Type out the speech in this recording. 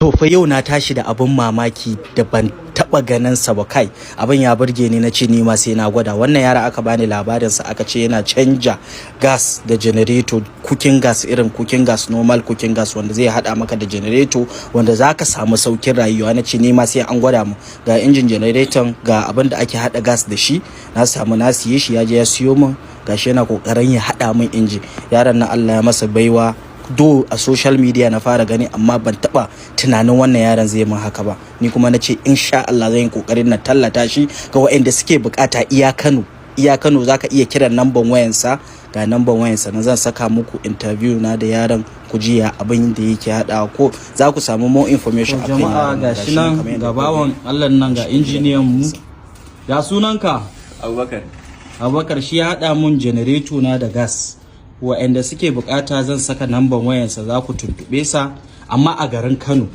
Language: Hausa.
To fa yau na tashi da abin mamaki da ban taba ganin sa ba. Kai, abin ya burge ni, na ce ni ma sai na gwada. Wannan yara aka bani labarin sa, aka ce yana canja gas da generator, cooking gas, irin cooking gas, normal cooking gas, wanda zai hada maka da generator, wanda zaka samu saukin rayuwa. Na ce ni ma sai an gwada mu. Ga injin generator, ga abin da ake hada gas da shi. Na samu na siye shi, ya je ya siyo min. Gashi yana kokarin ya hada min inji. Yaron nan Allah ya masa baiwa. Do a social media na fara gani, amma ban taba tunanin wannan yaron zai min haka ba. Ni kuma na ce insha Allah zan yi kokarin na tallata shi ga waɗanda suke bukata. Iya Kano, iya Kano, zaka iya kiran namban wayansa. Ga namban wayansa na, zan saka muku interview na da yaron, ku ji ya abin da yake hadawa, ko za ku samu more information akan Jama'a, yaron. ga shi nan, kamar yadda ga kuka bawan gani. Allah nan, ga injiniyan mu. Ya sunanka? Abubakar. Abubakar. Shi ya haɗa mun janareto na da gas. Wa'anda suke bukata, zan saka namban wayansa, za ku tuntuɓe sa, amma a garin Kano.